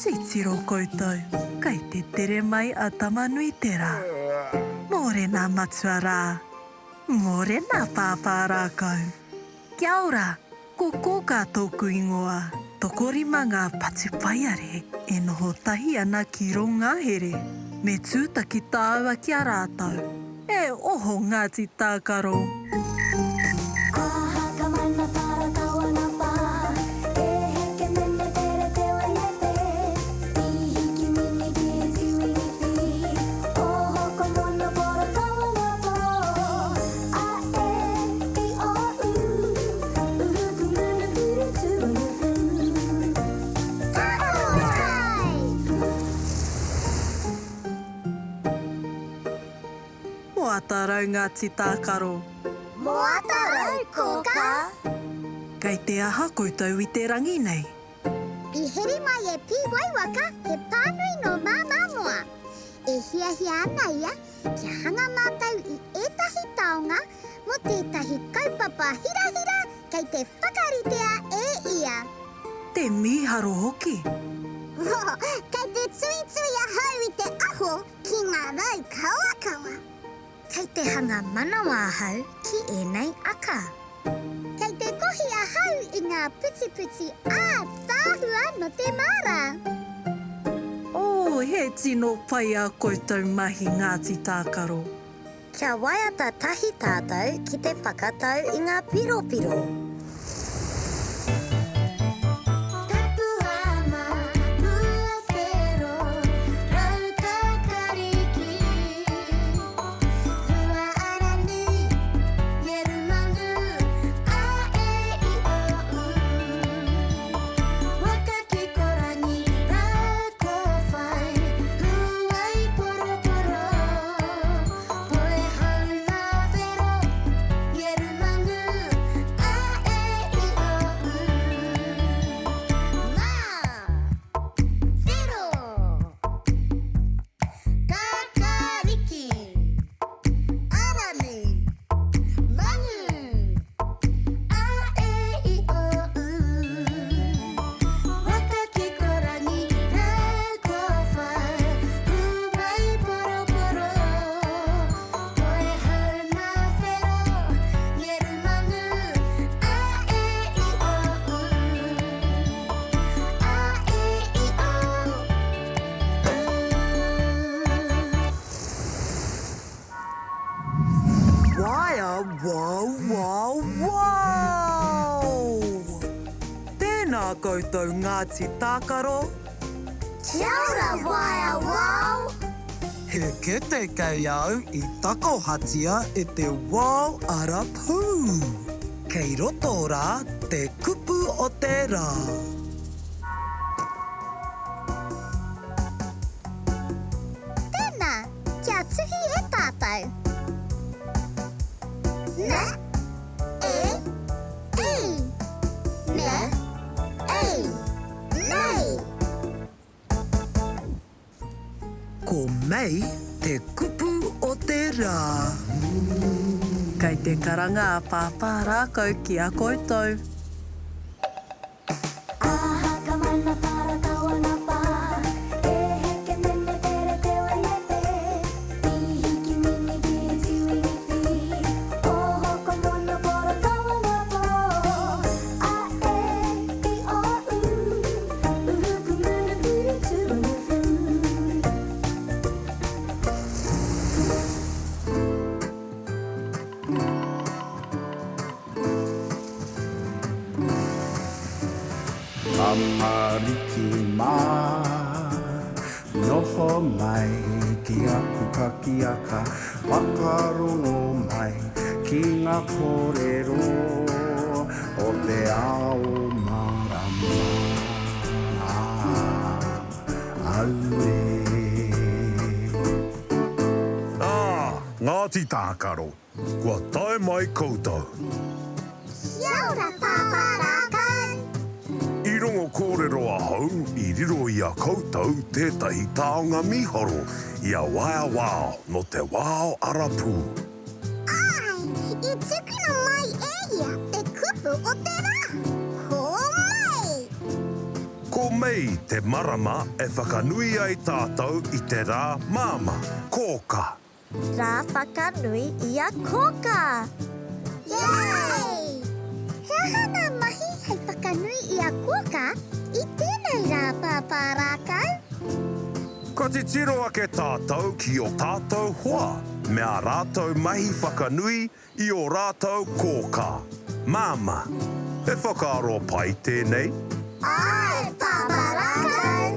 Titiro koutou, kei te tere mai a Tamanuiterā. Mōrena matua rā. Mōrena pāpā rākau. Kia ora, ko Kōkā tōku ingoa. Tokorima ngā patupaiarehe e noho tahi ana ki rō ngahere. Me tūtaki tāua ki a rātou. E oho Ngāti Tākaro! Moata rau Ngāti Tākaro. Moata rau Kōkā. Kei te aha koutou i te rangi nei? I heri mai e Pīwaiwaka he pānui nō Māmā Moa. E hiahia ana ia kia hanga mātou i ētahi taonga mō tētahi kaupapa hirahira kei te whakaritea e ia. Te mīharo hoki! Kei te tuitui ahau i te aho ki ngā rau kawakawa. Kei te hanga manawa ahau ki ēnei aka. Kei te kohi ahau i ngā putiputi ātaahua nō te māra. Oh, he tino pai ā koutou mahi Ngāti Tākaro. Kia waiata tahi tātou ki te whakatau i ngā piropiro. Kākāriki, Arani, Mangu, A, E, I, O, U. Waka ki korangi, rā kōwhai, Hūwai poroporo, Poe hau mā whero, Ngeru mangu, A, E, I, O, U. A, E, I, O, Waea wow wow wow! Tēnā koutou Ngāti Tākaro! Kia ora Waea wow! He kete kei au i takohatia e te wao arapū. Kei roto rā te kupu o te rā. Tēnā, kia tuhi e tātou. N, E, I. N, E, Nei. Ko Mei te kupu o te rā. Kei te karanga a Pāpā Rākau ki a koutou. Tamariki mā, noho mai ki aku kakiaka, whakarongo mai ki ngā kōrero o te ao mārama. Auē. Ā, Ngāti Tākaro, Kua tae mai koutou. Kia ora Pāpā Rākau. I rongo kōrero ahau i riro i a koutou tētahi taonga mīharo i a Waea Wao nō te wao arapū. Āe, i tukuna mai e ia te kupu o te rā, ko Mei! Ko Mei. Koinei te marama e whakanui ai tātou i te rā māmā, Kōkā. Rā whakanui i a Kōkā! Yay! He aha ngā mahi hei whakanui i a Kōkā i tēnei rā Pāpā Rākau? Ka titiro ake tātou ki ō tātou hoa me ā rātou mahi whakanui i ō rātou kōkā, māmā. He whakaaro pai tēnei? Āe, Pāpā Rākau!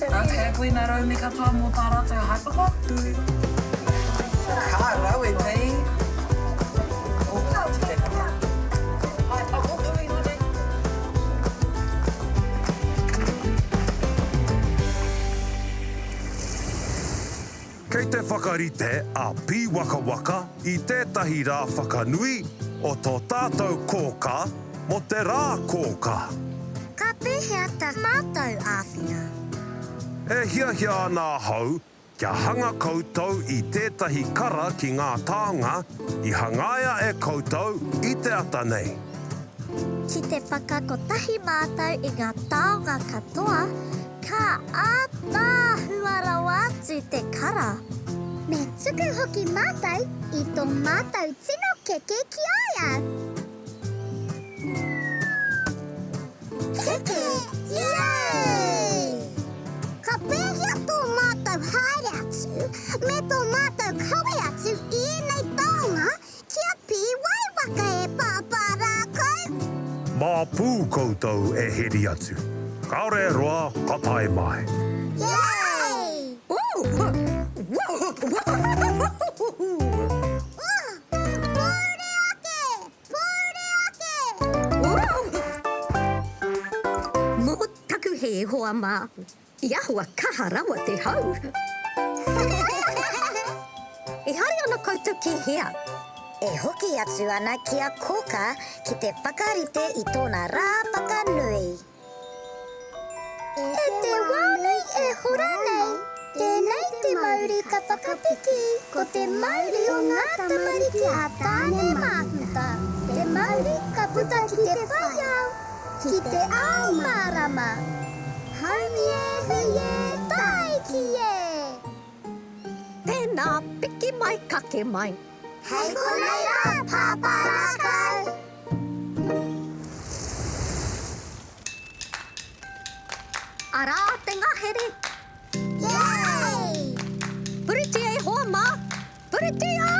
Nā te koe nā rauemi katoa mō tā rātou haepapa. Ka rawe tei. O ka tika katoa. Hai, o koutou iho nei. Kei te whakarite a Pīwakawaka i tētahi rā whakanui o tō tātou kōkā mō te Rā Kōkā. Ka pēhea tā mātou āwhina? E hiahia ana ahau kia hanga koutou i tētahi kara ki ngā taonga i hangaia e koutou i te ata nei. Ki te whakakotahi mātou i ngā taonga katoa, Ka ātaahua rawa atu te kara. Me tuku hoki mātou i tō mātou tino keke ki a ia. Keke, Yay! Ka pēhea tō mātou haere atu me tō mātou kawe atu i ēnei taonga Kia pīwaiwaka e Pāpā Rākau! Mā pū koutou e heri atu. Kāore e roa ka tae mai. Yay! Pōuri ake! Pōuri ake! Mō taku hē, hoa mā, I ahua kaha rawa te hau. E haere ana koutou ki hea? E hoki atu ana ki a Koka ki te whakarite i tōna rā whakanui. E te wā nei e hora nei, tēnei te mauri ka whakapiki, ko te mauri o ngā tamariki a Tāne Māhuta, te mauri ka puta ki te whai ao, Ki te ao mārama. Haumi e hui e, tāiki e! Tēnā, piki mai, kake mai. Hei konei rā, Pāpā Rākau! Arā te ngahere! Yay! Puritia e hoa mā! Puritia!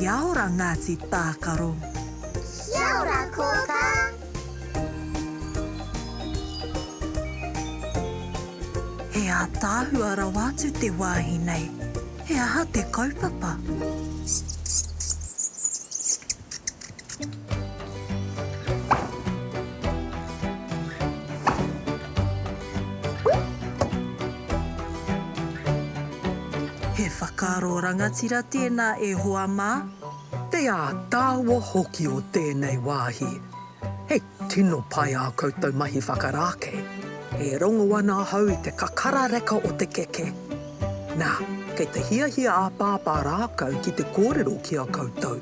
Kia ora Ngāti Tākaro. Kia ora Kōkā. He ātaahua rawa atu te wāhi nei. He aha te kaupapa? He whakaaro rangatira tēnā e hoa mā. Te ātaahua hoki o tēnei wāhi. He tino pai ā koutou mahi whakarākei. E rongo ana ahau i te kakara reka o te keke. Nā, kei te hiahia a Pāpā Rākau ki te kōrero ki a koutou.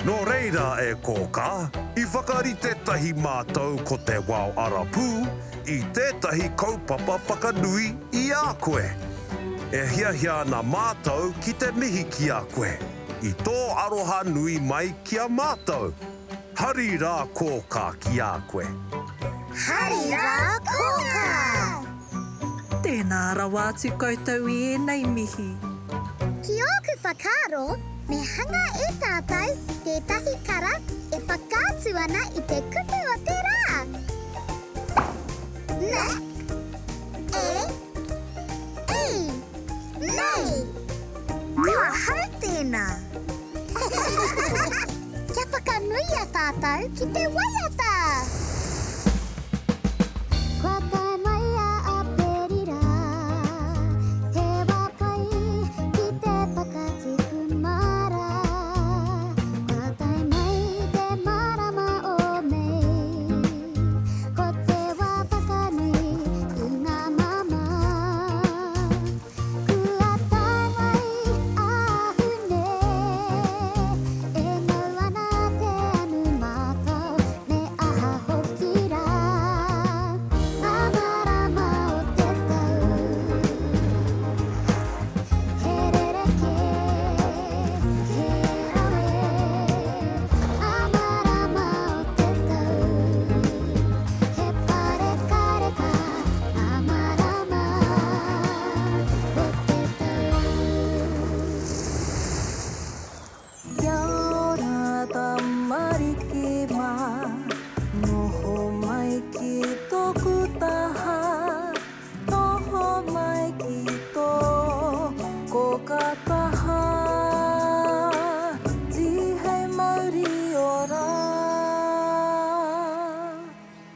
Nō reira e kōkā, i whakarite tahi mātou ko Te Wao Arapū i tētahi kaupapa whakanui i a koe. E hiahia ana mātou ki te mihi ki a koe, i tō aroha nui mai ki a mātou. Hari rā kōkā ki a koe. Hari rā kōkā! Tēnā rawa atu koutou i ēnei mihi. Ki ōku whakaaro, me hanga e tātou tētahi kara e whakaatu ana i te kupu o te rā. N, E, I, nei! Ko ahau tēnā! Kia whakanuia tātou ki te waiata! Kua tae mai a Aperira, he wā pai ki te whakatipu māra.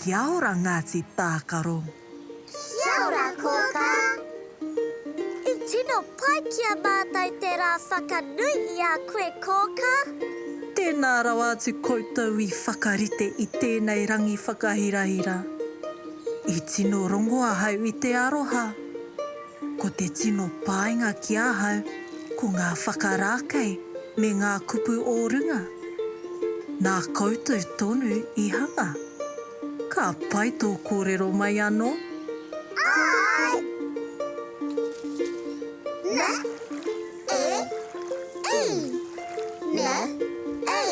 Kia ora Ngāti Tākaro. Kia ora Kōkā. I tino pai ki a mātou te rā whakanui i a koe Kōkā. Tēnā rawa atu koutou i whakarite i tēnei rangi whakahirahira. I tino rongo ahau i te aroha. Ko te tino painga ki ahau ko ngā whakarākei me ngā kupu o runga. Nā koutou tonu i hanga. Ka pai tō kōrero mai anō. Āe! N, E, I, N, E,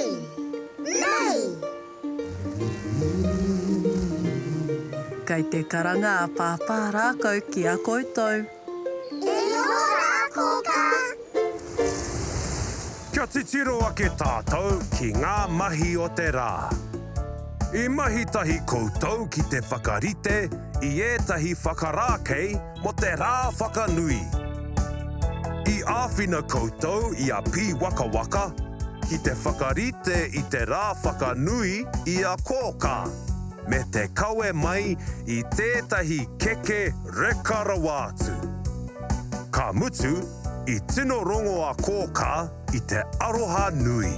Nei! Kei te karanga a Pāpā Rākau ki a koutou. E noho rā, Kōkā! Kia titiro ake tātou ki ngā mahi o te rā. I mahi tahi koutou ki te whakarite i ētahi whakarākei mō te rā whakanui. I āwhina koutou i a Pīwakawaka ki te whakarite i te rā whakanui i a Kōkā, me te kawe mai i tētahi keke reka rawa atu. Ka mutu, i tino rongo a Kōkā i te aroha nui.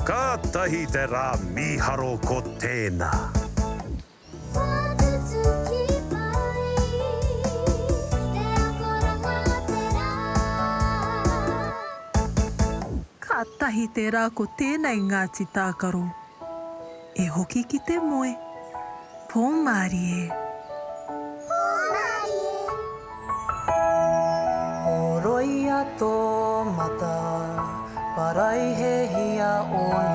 Kātahi te rā mīharo ko tēnā! Kātahi te rā ko tēnei Ngāti Tākaro. E hoki ki te moe. Pō mārie. Pō mārie. Horoia tō mata, paraihehia ō niho.